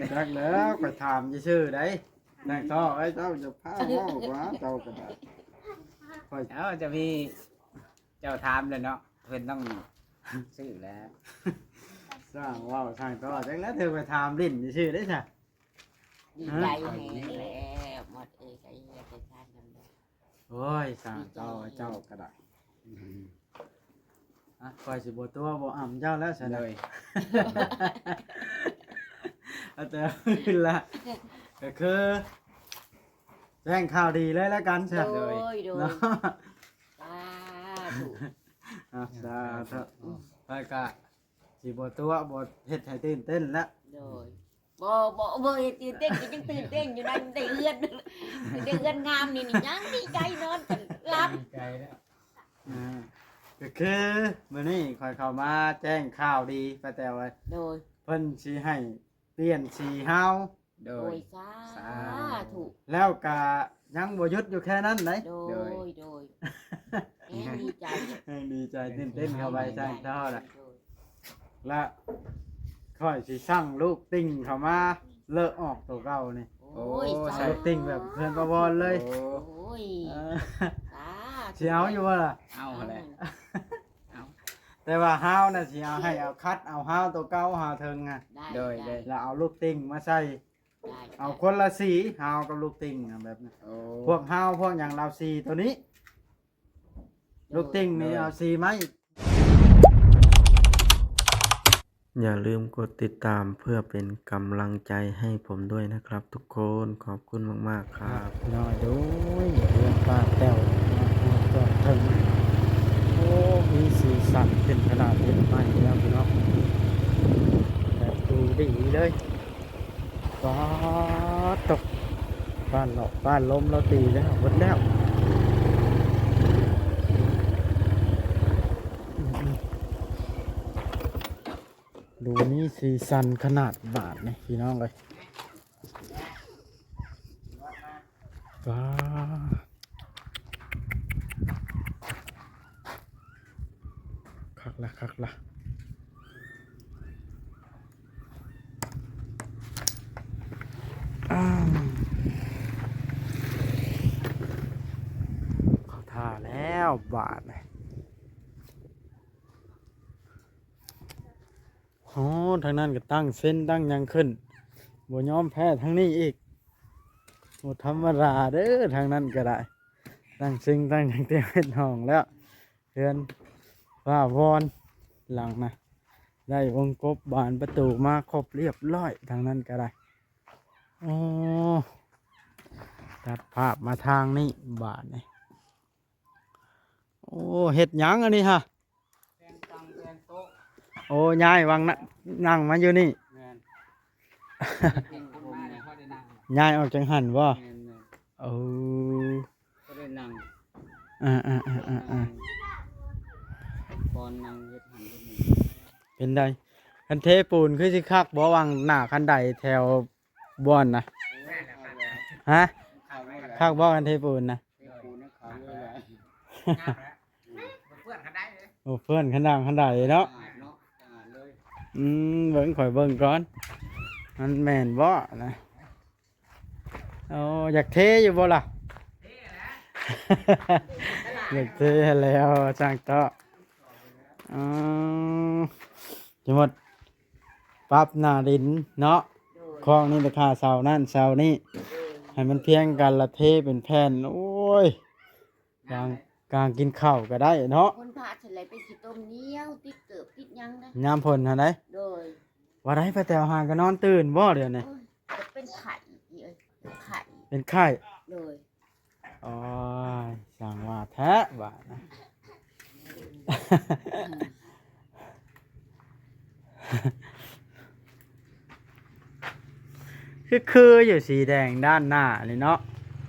ຈັກແລ້ວ ຂ້ອຍຖາມຊື່ໆໃດ໋. ນາງທໍ່ເອີຍ ເຈົ້າຢ່າພາເວົ້າວ່າເຈົ້າກໍໄດ້ ຂ້ອຍ ເອີ ຈະມີ ເຈົ້າຖາມແລ້ວເນາະ ເພິ່ນຕ້ອງຊື້ແລ້ວ. ຊ່າງເວົ້າຊ່າງຕໍ່ ຈັກແລ້ວ ເທື່ອຂ້ອຍຖາມຫຼິ້ນຊື່ໆເດ້ຊະ. ດີໃຈແຮງແລ້ວ ໝົດເອກໄອເຮືອນໄປທານນຳແລ້ວ. ໂອ້ຍ ຊ່າງຕໍ່ ດີໃຈ ເຈົ້າກໍໄດ້. ອ່ະ ຂ້ອຍຊິບໍ່ຕົວະບໍ່ອຳເຈົ້າແລ້ວຊັ້ນນະ. ໂດຍ ອາຈານລະ ກໍຄືແຈ້ງຂ່າວດີເລີຍລະກັນຊະ. ໂດຍ ໂດຍ ເນາະ ສາທຸ ອ່ະ ສາທຸ. ອືມ ຂ້ອຍກະຊິບໍ່ຕົວະ ບໍ່ເຮັດໃຫ້ຕື່ນເຕັ້ນລະ. ໂດຍ ບໍ່ ບໍ່ ບໍ່ເຮັດຕື່ນເຕັ້ນ ກໍຍັງຕື່ນເຕັ້ນຢູ່ນັ້ນ ໄດ້ເຮືອນ ໄດ້ເຮືອນງາມນີ້ ນີ້ຍັງດີໃຈນອນຈົນຫຼັບ ດີໃຈແລ້ວ. ອ່າ ກໍຄືມື້ນີ້ຂ້ອຍເຂົ້າມາແຈ້ງຂ່າວດີປ້າແຕວເອີຍ. ໂດຍ ເພິ່ນຊິໃຫ້ປ່ຽນສີຮາວ. ໂດຍ ໂດຍ ສາ ສາທຸ ແລ້ວກະຍັງບໍ່ຢຸດຢູ່ແຄ່ນັ້ນເດ້. ໂດຍ ໂດຍ ໂດຍ ແຮງດີໃຈ ແຮງດີໃຈ ຕື່ນເຕັ້ນເຂົ້າໄປ ຊ່າງຕໍ່ລະ. ໂດຍ ລະຂ້ອຍຊິສັ່ງລູກຕິ່ງເຂົ້າມາເລີະອອກໂຕເກົ່ານີ້. ໂອ້ຍ ໂອ້ຍ ສາທຸ ລູກຕິ່ງແບບເພື່ອນປ້າວອນເລີຍ. ໂອ້ ໂອ້ຍ ເອີ ສາທຸ ຊິເອົາຢູ່ບໍ່ລະ? ເອົາຫັ້ນແຫຼະ ເອົາ ເອົາ ແຕ່ວ່າຮາວນະ ຊິເອົາໃຫ້ເອົາ ຄັດເອົາຮາວໂຕເກົ່າ ຮາວເທິງນະ. ໄດ້ ໂດຍ ໄດ້ ໂດຍ ລະເອົາລູກຕິ່ງມາໃສ່ ໄດ້ ເອົາຄົນລະສີ ຮາວກັບລູກຕິ່ງນະ ແບບນັ້ນ. ໂອ້ ພວກຮາວພວກຫຍັງລາວສີໂຕນີ້ ໂດຍ ລູກຕິ່ງນີ້ ໂດຍ ເອົາສີໄມ້. ຢ່າລືມກົດຕິດຕາມເພື່ອເປັນກຳລັງໃຈໃຫ້ຜົມດ້ວຍນະຄັບທຸກຄົນ. ຂອບຄຸນມາກໆຄັບ. ນ້ອຍໂດຍ ເຮືອນປ້າແຕວ ເຮືອນເທິງ. ໂອ້ ມີສີສັນເປັນຂະໜາດເຮັດໃໝ່ແລ້ວພີ່ນ້ອງ ແບບດູດີເລີຍ. ປາດໂທ້ ບ້ານເນາະ ບ້ານລົມລາວຕີແລ້ວ ເບິດແລ້ວ. ດູມີສີສັນຂະໜາດບາດນີ້ພີ່ນ້ອງເອີຍ. ປາດ ຄັກລະ ຄັກລະ. ອ້າວ ເຂົ້າທ່າແລ້ວບາດນີ້. ໂອ້ ທາງນັ້ນກໍຕັ້ງເຊັນຕັ້ງຫຍັງຂຶ້ນ ບໍ່ຍອມແພ້ທາງນີ້ອີກ. ບໍ່ທຳມະດາເດີ ທາງນັ້ນກໍໄດ້ ຕັ້ງເຊັນຕັ້ງຫຍັງ ຕຽມເຮັດຫ້ອງແລ້ວ. ເຮືອນປ້າວອນຫຼັງນະ ໄດ້ວົງກົບບານປະຕູມາຄົບລຽບຮ້ອຍ ທາງນັ້ນກໍໄດ້. ໂອ້ ຕັດພາບມາທາງນີ້ບາດນີ້. ໂອ້ ເຮັດຫຍັງອັນນີ້ຫະ? ແປງຕັ່ງແປງໂຕະ. ໂອ້ ຍ້າຍວັງນະ ນັ່ງມາຢູ່ນີ້. ແມ່ນ ຍ້າຍອອກຈາກຫັ້ນບໍ່? ແມ່ນໆ. ໂອ້ ກໍໄດ້ນັ່ງ ອ່າໆໆໆໆ ກ່ອນນັ່ງເຮັດຫັ້ນເຮັດນີ້. ເປັນໃດ? ຄັນເທປູນຄືຊິຄັກບໍ່? ວາງໜ້າຄັນໄດແຖວ ບ່ອນນະ ຮະ? ຄັກບໍ່ ຄັນເທປູນນະ? ເທປູນຂາວເລີຍແຫຼະ. ໂອ້ ເພື່ອນຄັນດ່າງຄັນໃດເນາະ. ອືມ ເບິ່ງ ຂ້ອຍເບິ່ງກ່ອນ ມັນແມ່ນບໍ່ນະ? ໂອ້ ຢາກເທຢູ່ບໍ່ລະ? ຢາກເທແລ້ວ ຊ່າງເທາະ. ອືມ ສະມຸດ ປັບໜ້າດິນເນາະ. ໂດຍ ຄອງນີ້ລາຄາເສົານັ້ນເສົານີ້ ໂດຍ ໃຫ້ມັນພຽງກັນລະເທເປັນແຜ່ນ. ໂອ້ຍ ກາງ ກາງກິນເຂົ້າກໍໄດ້ເນາະ. ຄົນພາດສະໄລໄປຂີ້ຕົມໜຽວ ຕິດເກີບຕິດຫຍັງນະ ຍາມຝົນຫັ້ນໃດ. ໂດຍ ວ່າໃດ ປ້າແຕວຫາກໍນອນຕື່ນບໍ່ດຽວນີ້? ໂອ້ຍ ເປັນໄຂ້ ເປັນໄຂ້ ເປັນໄຂ້. ໂດຍ ໂອ້ຍ ຊ່າງວ່າແທ້ບາດນະ. ຄື ຄືຢູ່ ສີແດງດ້ານໜ້ານີ້ເນາະ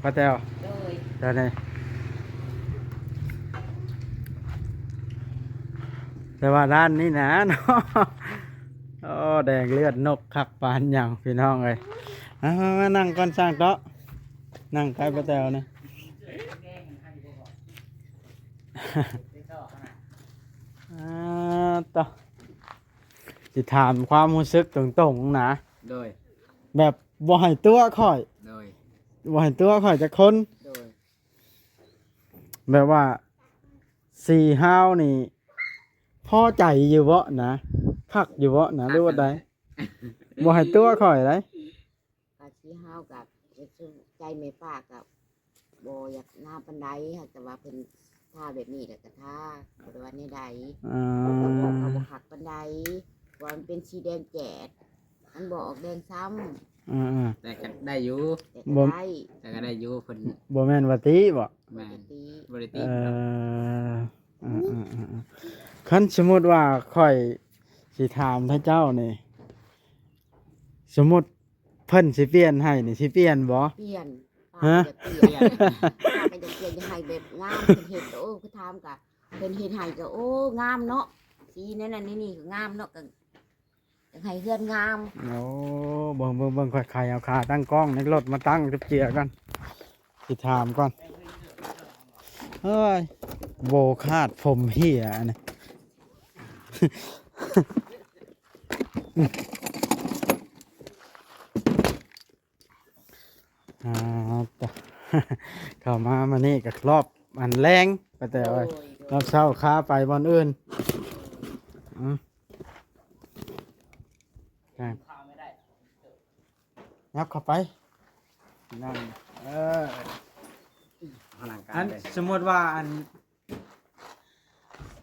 ປ້າແຕວ. ໂດຍ ແຕ່ນີ້ ແຕ່ວ່າດ້ານນີ້ນະເນາະ ໂອ້ ແດງເລືອດນົກຄັກປານຫຍັງ ພີ່ນ້ອງເອີຍ. ມາ ມາ ມານັ່ງກ່ອນ ຊ່າງເທາະ ນັ່ງໃກ້ປ້າແຕວນີ້. ອ່າ ຕໍ່ ຊິຖາມຄວາມຮູ້ສຶກຕົງໆນະ. ໂດຍ ແບບບໍ່ໃຫ້ຕົວະຂ້ອຍ ໂດຍ ບໍ່ໃຫ້ຕົວະຂ້ອຍຈັກຄົນ ໂດຍ ແບບວ່າສີຮາວນີ້ພໍໃຈຢູ່ບໍ່ນະ? ຄັກຢູ່ບໍ່ນະ ຫຼືວ່າໃດ? ບໍ່ໃຫ້ຕົວະຂ້ອຍໃດ. ກະສີຮາວກະ ໃຈແມ່ປ້າກະບໍ່ຢາກງາມປານໃດ ຫາກແຕ່ວ່າເພິ່ນທາແບບນີ້ແລ້ວກະທາ ບໍ່ໄດ້ວ່າແນວໃດ ອ່າ ກະບໍ່ຄັກປານໃດ ເພາະວ່າມັນເປັນສີແດງແຈດ ມັນບໍ່ອອກແດງຊ້ຳ ອ່າໆ ແຕ່ກະໄດ້ຢູ່ ແຕ່ກະໄດ້ ແຕ່ກະໄດ້ຢູ່ ເພິ່ນ ບໍ່ແມ່ນວ່າຕິບໍ? ແມ່ນ ບໍ່ໄດ້ຕິ ບໍ່ໄດ້ຕິ ເອີ ອ່າໆໆ ຄັນສົມມຸດວ່າຂ້ອຍຊິຖາມທ່ານເຈົ້ານີ້ ສົມມຸດເພິ່ນຊິປ່ຽນໃຫ້ນີ້ ຊິປ່ຽນບໍ່? ປ່ຽນ ຮະ? ປ້າກໍຢາກປ່ຽນ ປ້າກໍຢາກປ່ຽນ ຢາກໃຫ້ແບບງາມ ເພິ່ນເຮັດ ໂອ້ ຄືຖາມກະ ເພິ່ນເຮັດໃຫ້ກໍ ໂອ້ ງາມເນາະ ສີແນວນັ້ນແນວນີ້ກໍງາມເນາະ ກໍຢາກໃຫ້ເຮືອນງາມ. ໂອ້ ເບິ່ງໆໆ ຂ້ອຍໄຂເອົາຂາຕັ້ງກ້ອງໃນລົດມາຕັ້ງຈັບເຈືອກ່ອນ ຊິຖາມກ່ອນ. ເອີຍ ໂບຄາດຜົມເຫຍອັນນີ້ ອ່າ ຕະ ເຂົ້າມາມື້ນີ້ກໍລອບອັນແລງ ປາແຕວເອີຍ ໂດຍ ລອບເຊົ້າຄາໄປບ່ອນອື່ນ ອືມ ຍັບເຂົ້າໄປ ນັ້ນ ເອີ ອອກກຳລັງກາຍ ອັນ ເລີຍ ສົມມຸດວ່າອັນ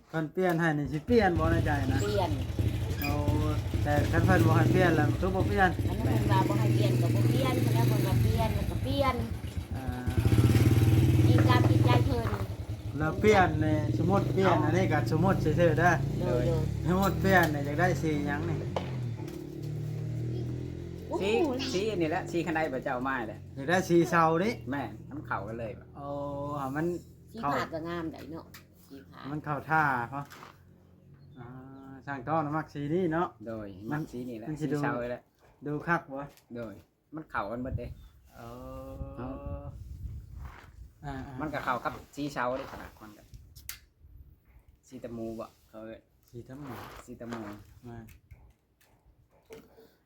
ເພິ່ນປ່ຽນໃຫ້ນີ້ ຊິປ່ຽນບໍ່ໃນໃຈນະ? ປ່ຽນ ໂອ້ ແຕ່ຄັນເພິ່ນບໍ່ໃຫ້ປ່ຽນລະຄືບໍ່ປ່ຽນ? ຄັນເພິ່ນວ່າບໍ່ໃຫ້ປ່ຽນກໍບໍ່ປ່ຽນ ຄັນເພິ່ນວ່າປ່ຽນລະກໍປ່ຽນ ອ່າ ອີງຕາມຈິດໃຈເພິ່ນ ລະປ່ຽນນີ້ ສົມມຸດປ່ຽນ ເອົາ ອັນນີ້ກໍສົມມຸດຊື່ໆເດີ ໂດຍໆ ສົມມຸດປ່ຽນນີ້ຢາກໄດ້ສີຫຍັງນີ້? ສີ ສີນີ້ແຫຼະ ສີຄັນໄດບໍ່ເຈົ້າມາແຫຼະ ຢາກໄດ້ສີເຊົານີ້ ແມ່ນ ມັນເຂົ້າກັນເລີຍ ໂອ້ ມັນ ສີ ເຂົ້າ ຜ້າກໍງາມໄດ໋ເນາະ ສີຜ້າ ມັນເຂົ້າທ່າເນາະ ອ່າ ຊ່າງຕ້ອນມັກສີນີ້ເນາະ ໂດຍ ມັນ ມັກສີນີ້ແຫຼະ ມັນຊິ ສີ ດູ ເຊົານີ້ແຫຼະ ດູຄັກບໍ່? ໂດຍ ມັນເຂົ້າກັນເບິດເດ້ ເອີ ເອີ ອ່າໆ ມັນກໍເຂົ້າກັບສີເຊົາເດ້ ຂະໜາດມັນກໍ ສີຕະໝູບໍ່ ເຂົາເອີ້ນ ສີຕະໝູ ສີຕະໝູ ແມ່ນ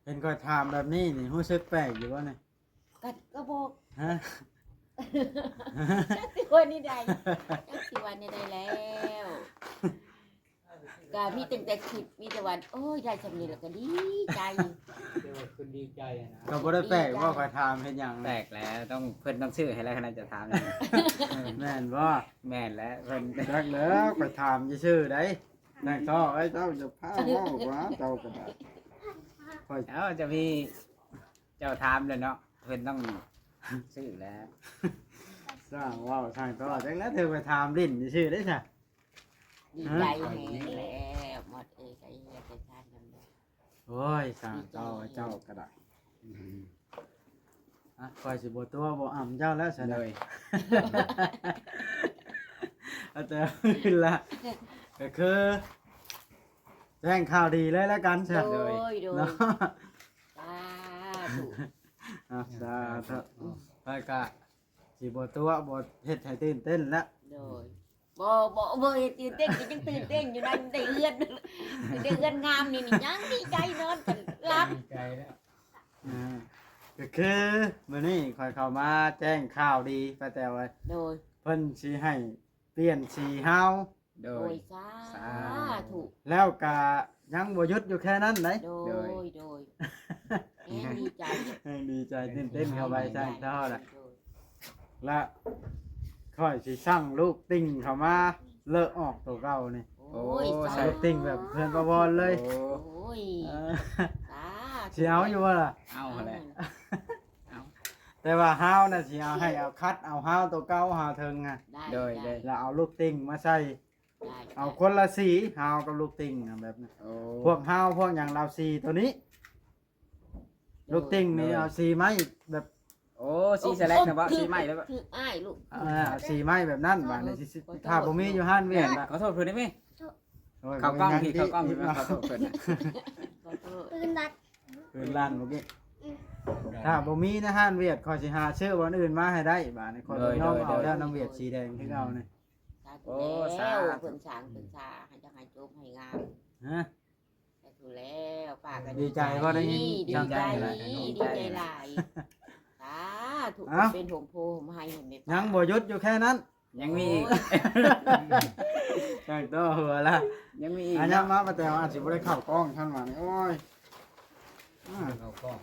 ເຫັນຂ້ອຍຖາມແບບນີ້ນີ້ ຮູ້ສຶກແປກຢູ່ບໍ່ນີ້? ກໍ ກໍບໍ່ ຮະ ຈັກຊິວ່າແນວໃດ ຈັກຊິວ່າແນວໃດແລ້ວ ກໍມີຕັ້ງແຕ່ຄິດ ມີແຕ່ວ່າ ໂອ້ຍ ໄດ້ສ່ຳນີ້ແລ້ວກໍດີໃຈ ແຕ່ວ່າຄືນດີໃຈນະ ກໍບໍ່ໄດ້ແປກບໍ່ ຂ້ອຍຖາມເຮັດຫຍັງ ແປກແລ້ວ ຕ້ອງ ເພິ່ນຕ້ອງຊື້ໃຫ້ແລ້ວ ຄັນຈະຖາມ ແມ່ນບໍ່? ແມ່ນແລ້ວ ເພິ່ນ ຈັກແລ້ວ ຂ້ອຍຖາມຊື່ໆໃດ໋ ນາງຊໍ້ເອີຍ ເຈົ້າຢ່າພາເວົ້າວ່າ ເຈົ້າກໍໄດ້ ຂ້ອຍ ເອົ້າ ຈະມີ ເຈົ້າຖາມແລ້ວເນາະ ເພິ່ນຕ້ອງຊື້ແລ້ວ ຊ່າງເວົ້າຊ່າງຕໍ່ ຈັກແລ້ວ ເທີໄປຖາມຫຼິ້ນຊື່ໆເດ້ຊະ ດີໃຈແຮງແລ້ວ ໝົດເອກໄກເຮືອນໄກຊານນຳເດີ ໂອ້ຍ ຊ່າງຕໍ່ເຈົ້າກໍໄດ້ ອືມ ອ່ະ ຂ້ອຍຊິບໍ່ຕົວະບໍ່ອຳເຈົ້າແລ້ວຊະນະ ໂດຍ ເອົາແຕ່ລະ ກໍຄືແຈ້ງຂ່າວດີເລີຍລະກັນຊະ ໂດຍ ໂດຍ ເນາະ ສາທຸ ອ່າ ສາທຸ ຂ້ອຍກະຊິບໍ່ຕົວະ ບໍ່ເຮັດໃຫ້ຕື່ນເຕັ້ນລະ ໂດຍ ບໍ່ ບໍ່ ບໍ່ເຮັດຕື່ນເຕັ້ນ ກໍຍັງຕື່ນເຕັ້ນຢູ່ນັ້ນ ໄດ້ເຮືອນ ໄດ້ເຮືອນງາມນີ້ ນີ້ຍັງດີໃຈນອນກັນຫຼັບ ດີໃຈແລ້ວ ອ່າ ກໍຄືມື້ນີ້ຂ້ອຍເຂົ້າມາແຈ້ງຂ່າວດີ ປ້າແຕວເອີຍ ໂດຍ ເພິ່ນຊິໃຫ້ປ່ຽນສີຮາວ ໂດຍ ໂດຍ ສາ ສາທຸ ແລ້ວກະຍັງບໍ່ຢຸດຢູ່ແຄ່ນັ້ນໃດ໋ ໂດຍ ໂດຍ ໂດຍ ແຮງດີໃຈ ແຮງດີໃຈ ຕື່ນເຕັ້ນເຂົ້າໄປ ຊ່າງເທົ່າລະ ໂດຍ ລະຂ້ອຍຊິສັ່ງລູກຕິ່ງເຂົ້າມາເລີະອອກໂຕເກົ່ານີ້ ໂອ້ຍ ໂອ້ຍ ສາທຸ ລູກຕິ່ງແບບເພື່ອນປະວອນເລີຍ ໂອ້ຍ ເອີ ສາທຸ ຊິເອົາຢູ່ບໍ່ລະ? ເອົາຫັ້ນແຫຼະ ເອົາ ແຕ່ວ່າຮາວນະ ຊິເອົາໃຫ້ເອົາ ຄັດເອົາຮາວໂຕເກົ່າ ຮາວເທິງນະ ໄດ້ ໂດຍ ໄດ້ ລະເອົາລູກຕິ່ງມາໃສ່ ໄດ້ ເອົາຄົນລະສີ ຮາວກັບລູກຕິ່ງນະ ແບບນັ້ນ ໂອ້ ພວກຮາວພວກຫຍັງລາວສີໂຕນີ້ ໂດຍ ລູກຕິ່ງນີ້ ໂດຍ ເອົາສີໄມ້ແບບ ໂອ້ ສີສະແລັກນະບໍ່? ໂອ້ ສີໄມ້ແລ້ວບໍ່? ຖືກອ້າຍລູກ ເອີ ເອົາສີໄມ້ແບບນັ້ນ ບາດນີ້ຊິ ເອີ ຂໍໂທດ ຖ້າບໍ່ມີຢູ່ຮ້ານວຽດ ໂດຍ ນະ ຂໍໂທດເພິ່ນໄດ້ໄໝ? ໂອ້ຍ ເຂົ້າກ້ອງພີ້ ເຂົ້າກ້ອງພີ້ ຂໍໂທດເພິ່ນນະ ຂໍໂທດ ປືນລັດ ປືນລັດເມື່ອກີ້ ອືມ ຖ້າບໍ່ມີໃນຮ້ານວຽດ ຂ້ອຍຊິຫາຊື້ບ່ອນອື່ນມາໃຫ້ໄດ້ ບາດນີ້ຂ້ອຍ ໂດຍ ບໍ່ຍອມ ໂດຍ ເອົາແລ້ວ ໂດຍ ນຳວຽດສີແດງຄືເກົ່ານີ້ ສາທຸ ໂອ້ ແລ້ວ ສາທຸ ເພິ່ນສ້າງເພິ່ນສາ ໃຫ້ຈັກໃຫ້ຈົບໃຫ້ງາມ ຮະ ສາທຸແລ້ວ ປ້າກໍ ດີໃຈບໍ່ໄດ້ຍິນ ດີໃຈ ດີໃຈຫຼາຍ ດີໃຈຫຼ ສາທຸ ເອົ້າ ເປັນໂຮມໂພໂຮມໄຮໃຫ້ແມ່ປ້າ ຍັງບໍ່ຢຸດຢູ່ແຄ່ນັ້ນ ຍັງມີອີກ ໂອ້ຍ ຍັງຕໍ່ຫົວລະ ຍັງມີອີກ ອັນ ເນາະ ຍັງມາ ປ້າແຕວອາດຊິບໍ່ໄດ້ເຂົ້າກ້ອງຊັ້ນຫວານີ້ ໂອ້ຍ ອືມ ເຂົ້າກ້ອງ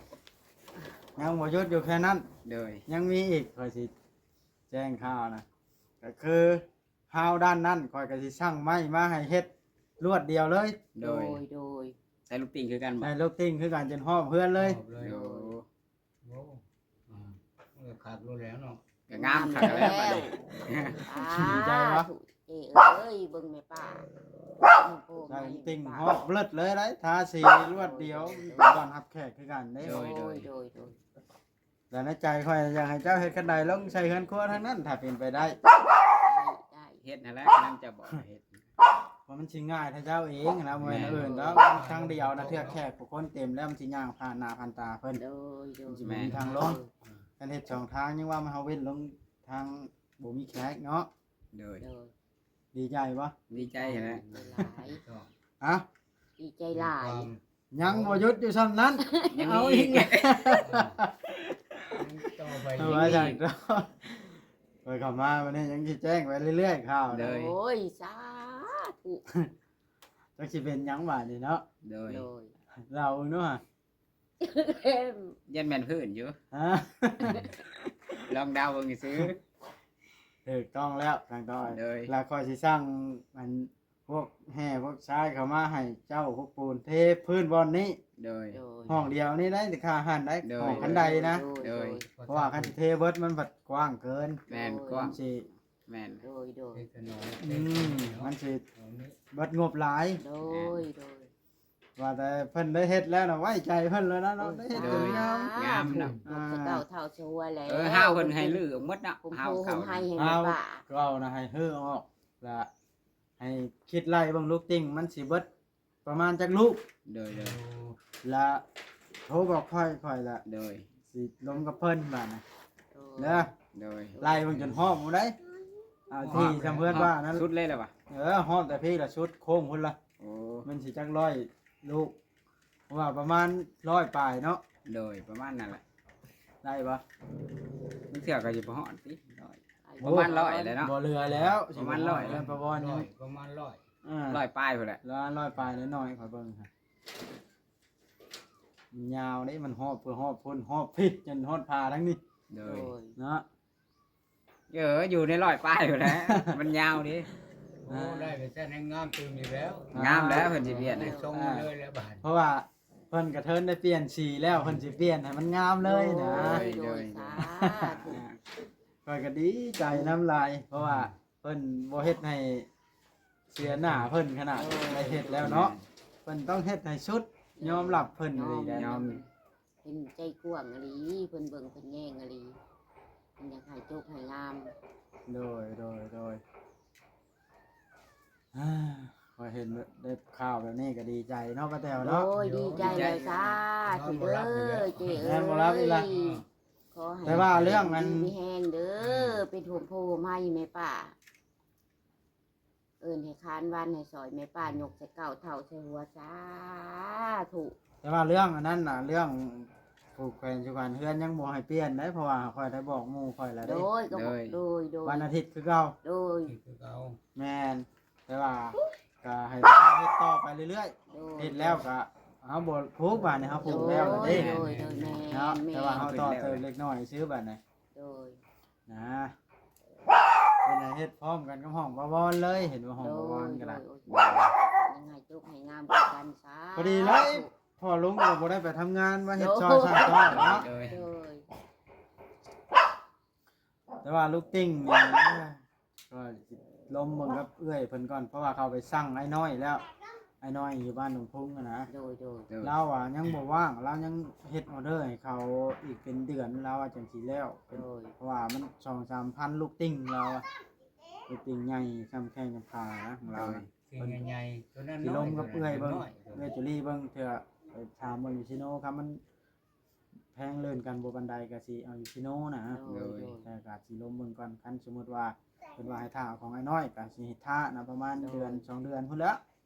ຍັງບໍ່ຢຸດຢູ່ແຄ່ນັ້ນ ໂດຍ ຍັງມີອີກ ຂ້ອຍຊິແຈ້ງຂ່າວນະ ກໍຄື ຮາວດ້ານນັ້ນ ຂ້ອຍກໍຊິສັ່ງໄມ້ມາໃຫ້ເຮັດລວດດຽວເລີຍ ໂດຍ ໂດຍ ໂດຍ ໃສ່ລູກຕິ່ງຄືກັນບໍ່? ໃສ່ລູກຕິ່ງຄືກັນ ຈົນຮອບເຮືອນເລີຍ ຮອບເລີຍ ໂອ້ ໂອ້ ອ່າ ມັນກໍຄັກໂລດແລ້ວເນາະ ກໍງາມຄັກແລ້ວບັດນີ້ ອ່າ ດີໃຈວະ ເຈ້ເອີຍ ເບິ່ງແມ່ປ້າ ໃສ່ລູກຕິ່ງຮອບເລີດເລີຍໄດ໋ ທາສີລວດດຽວ ເປັນບ່ອນຮັບແຂກຄືກັນເດ້ ໂດຍ ໂດຍ ໂດຍ ໂດຍ ແລະໃນໃຈຂ້ອຍຢາກໃຫ້ເຈົ້າເຮັດຄັນໄດລົງໃສ່ເຮືອນຄົວທັງນັ້ນ ຖ້າເປັນໄປໄດ້ ໄດ້ ເຮັດຫັ້ນແຫຼະ ນຳເຈົ້າບອກໃຫ້ເຮັດ ວ່າມັນຊິງ່າຍຖ້າເຈົ້າເອງນະ ບໍ່ແມ່ນ ແມ່ນ ອື່ນດອກ ທາງດຽວນະ ເທື່ອແຂກຜູ້ຄົນເຕັມແລ້ວ ມັນຊິຍ່າງຜ່ານໜ້າຜ່ານຕາເພິ່ນ ໂດຍ ໂດຍ ມັນຊິບໍ່ມີທາງລົງ ເອີ ຄັນເຮັດສອງທາງ ຍັງວ່າມັນ ເຮົາເວັ້ນລົງທາງບໍ່ມີແຂກເນາະ ໂດຍ ໂດຍ ດີໃຈບໍ່? ດີໃຈຫັ້ນແຫຼະ ຫຼາຍ ຮະ? ດີໃຈຫຼາຍ ຍັງບໍ່ຢຸດຢູ່ຊ່ຳນັ້ນ ຍັງມີອີກ ເອົາອີກແລ້ວ ເອີ ຍັງຕໍ່ໄປ ເອົາ ຍັງມີອີກ ວ່າຈັ່ງຊັ້ນ ຂ້ອຍເຂົ້າມາວັນນີ້ຍັງຊິແຈ້ງໄປເລື້ອຍໆຂ່າວ ໂດຍ ໂອ້ຍ ສາທຸ ຈັກຊິເປັນຫຍັງບາດນີ້ເນາະ ໂດຍ ໂດຍ ລາວເບິ່ງດູຫະ ຢ້ານແມ່ນພື້ນຢູ່ ຮະ ລອງເດົາເບິ່ງຊື່ ຖືກຕ້ອງແລ້ວ ທາງຕ້ອຍ ໂດຍ ແລ້ວຂ້ອຍຊິສັ່ງອັນ ພວກແຮ່ພວກຊາຍເຂົ້າມາໃຫ້ເຈົ້າ ພວກປູນເທພື້ນບ່ອນນີ້ ໂດຍ ໂດຍ ຫ້ອງດຽວນີ້ໄດ໋ ຄ່າຫັ້ນໄດ໋ ໂດຍ ຫ້ອງຄັນໄດນະ ໂດຍ ໂດຍ ໂດຍ ເພາະວ່າຄັນຊິເທເບິດມັນພັດກວ້າງເກີນ ແມ່ນ ໂດຍ ກວ້າງ ມັນຊິ ແມ່ນ ໂດຍ ໂດຍ ເຮັດຂະໜົມ ອືມ ເຮັດຂະໜົມ ມັນຊິ ເອົານີ້ ເບິດງົບຫຼາຍ ໂດຍ ໂດຍ ວ່າແຕ່ເພິ່ນໄດ້ເຮັດແລ້ວນະ ໄວ້ໃຈເພິ່ນແລ້ວນະເນາະ ໂອ້ຍ ໄດ້ເຮັດ ສາທຸ ຈົນງາມ ງາມເນາະ ອ່າ ລູກສະເກົ່າເຖົ້າຊະຫົວແລ້ວ ເອີ ຮາວເພິ່ນໃຫ້ຮື້ອອກໝົດເນາະ ໂຮມໂພໂຮມໄຮໃຫ້ແມ່ປ້າ ຮາວເກົ່ານະ ໃຫ້ຮື້ອອກ ລະ ໃຫ້ຄິດໄລ່ເບິ່ງລູກຕິ່ງມັນຊິເບິດປະມານຈັກລູກ ໂດຍ ໂດຍ ລະໂທບອກຂ້ອຍ ຂ້ອຍລະ ໂດຍ ຊິລົມກັບເພິ່ນບາດນະ ໂດຍ ເດີ ໂດຍ ໄລ່ເບິ່ງຈົນຮອບພຸ້ນໃດ ເອົາທີ່ ຮອບ ຊ່ຳເພື່ອນວ່ານັ້ນ ສຸດເລີຍລະວະ ເອີ ຮອບແຕ່ພີ້ລະສຸດໂຄ້ງພຸ້ນລະ ໂອ້ ມັນຊິຈັກຮ້ອຍລູກ ເພາະວ່າປະມານຮ້ອຍປາຍເນາະ ໂດຍ ປະມານນັ້ນແຫຼະ ໄດ້ບໍ່? ບາງເທື່ອກໍຊິບໍ່ຮອດຕິ ຮ້ອຍ ປະມານຮ້ອຍແຫຼະເນາະ ບໍ່ເຫຼືອແລ້ວ ປະມານຮ້ອຍ ປະມານຮ້ອຍ ເອີ ຮ້ອຍປາຍພຸ້ນແຫຼະ ຮ້ອຍປາຍນ້ອຍໆ ຂ້ອຍເບິ່ງ ມັນຍາວເດ້ ມັນຮອບ ເພື່ອຮອບພຸ້ນ ຮອບພີ້ ຈົນຮອດຝາທາງນີ້ ໂດຍ ໂດຍ ເນາະ ເອີ ຢູ່ໃນຮ້ອຍປາຍພຸ້ນແຫຼະ ມັນຍາວເດ້ ໂອ້ ໄດ້ໄປແຕ່ງງາມຕື່ມອີກແລ້ວ ງາມແລ້ວ ເພິ່ນຊິປ່ຽນ ສົ່ງມາເລີຍແລ້ວບາດ ເພາະວ່າເພິ່ນກະເທີນໄດ້ປ່ຽນສີແລ້ວ ເພິ່ນຊິປ່ຽນໃຫ້ມັນງາມເລີຍນະ ໂດຍ ໂດຍ ໂດຍ ສາທຸ ຂ້ອຍກະດີໃຈນຳຫຼາຍ ເພາະວ່າ ອືມ ເພິ່ນບໍ່ເຮັດໃຫ້ເສຍໜ້າເພິ່ນຂະໜາດ ໂດຍ ໄດ້ເຮັດແລ້ວເນາະ ເພິ່ນຕ້ອງເຮັດໃຫ້ສຸດ ຍອມຮັບເພິ່ນອີ່ຫຼີແຫຼະ ຍອມ ເພິ່ນໃຈກວ້າງອີ່ຫຼີ ເພິ່ນເບິ່ງເພິ່ນແຍງອີ່ຫຼີ ເພິ່ນຢາກໃຫ້ຈົບໃຫ້ງາມ ໂດຍ ໂດຍ ໂດຍ ອ່າ ຂ້ອຍເຫັນໄດ້ຂ່າວແບບນີ້ກໍດີໃຈເນາະ ປ້າແຕວເນາະ ໂດຍ ດີໃຈແລ້ວ ສາທຸເດີ ເຈ້ເອີຍ ນອນບໍ່ຫຼັບອີກລະ ຂໍໃຫ້ ແຕ່ວ່າເລື່ອງອັນ ຢູ່ດີມີແຮງເດີ ເປັນໂຮມໂພໂຮມໄຮແມ່ປ້າ ເອີ້ນໃຫ້ຄານວັນໃຫ້ຊ່ອຍແມ່ປ້າ ຍົກໃສ່ເກົ້າເທົ້າໃສ່ຫົວ ສາທຸ ແຕ່ວ່າເລື່ອງອັນນັ້ນນະ ເລື່ອງຜູກແຂວນສຸຂວັນເຮືອນຍັງບໍ່ໃຫ້ປ່ຽນໄດ໋ ເພາະວ່າຂ້ອຍໄດ້ບອກໝູ່ຂ້ອຍແລ້ວເດ້ ໂດຍ ກໍບອກ ໂດຍ ໂດຍ ໂດຍ ວັນອາທິດຄືເກົ່າ ໂດຍ ຄືເກົ່າ ແມ່ນ ແຕ່ວ່າກໍໃຫ້ເຮັດຕໍ່ໄປເລື້ອຍໆ ໂດຍ ເຮັດແລ້ວກໍເຮົາບໍ່ຜູກ ບາດນີ້ເຮົາຜູກແລ້ວເດ້ ໂດຍ ໂດຍ ໂດຍ ແມ່ນ ເນາະ ແມ່ນ ແຕ່ວ່າເຮົາຕໍ່ເຕີມເລັກນ້ອຍຊື່ບາດນີ້ ໂດຍ ນະ ເພິ່ນໃຫ້ເຮັດພ້ອມກັນກັບຫ້ອງປາວອນເລີຍ ເຫັນວ່າຫ້ອງປາວອນກໍໄດ້ ໂດຍ ໂດຍ ໂດຍ ຍັງໃຫ້ຈົບໃຫ້ງາມຄືກັນສາທຸ ພໍດີເລີຍ ພໍ່ລຸງກໍບໍ່ໄດ້ໄປທຳງານ ມາເຮັດຊ່ອຍສ້າງຕໍ່ເນາະ ໂດຍ ໂດຍ ໂດຍ ແຕ່ວ່າລູກຕິ່ງນີ້ ກໍຊິລົມເບິ່ງກັບເອື້ອຍເພິ່ນກ່ອນ ເພາະວ່າເຂົາໄປສັ່ງອ້າຍນ້ອຍແລ້ວ ອ້າຍນ້ອຍຢູ່ບ້ານດົງພຸງຫັ້ນນະ ໂດຍ ໂດຍ ໂດຍ ລາວວ່າຍັງບໍ່ວ່າງ ລາວຍັງເຮັດອໍເດີໃຫ້ເຂົາອີກເປັນເດືອນ ລາວວ່າຈັ່ງຊິແລ້ວ ໂດຍ ເພາະວ່າມັນສອງສາມພັນລູກຕິ່ງ ລາວວ່າ ລູກຕິ່ງໃຫຍ່ສ່ຳແຂ້ງສ່ຳຂານະ ຂອງລາວນະ ໂດຍ ຕິ່ງໃຫຍ່ໆ ໂຕນັ້ນ ຊິລົມກັບເອື້ອຍເບິ່ງ ເອື້ອຍຈູລີເບິ່ງເທື່ອ ໄປຖາມເບິ່ງຢູ່ຊີໂນ ຄັນມັນ ແພງເລີນກັນບໍ່ປານໃດ ກະຊິເອົາຢູ່ຊີໂນນະ ໂດຍ ໂດຍ ແຕ່ກະຊິລົມເບິ່ງກ່ອນ ຄັນສົມມຸດວ່າເພິ່ນວ່າໃຫ້ຖ້າເອົາຂອງອ້າຍນ້ອຍ ກະຊິໃຫ້ຖ້ານະ ປະມານ ໂດຍ ເດືອນສອງເດືອນພຸ້ນແຫຼະ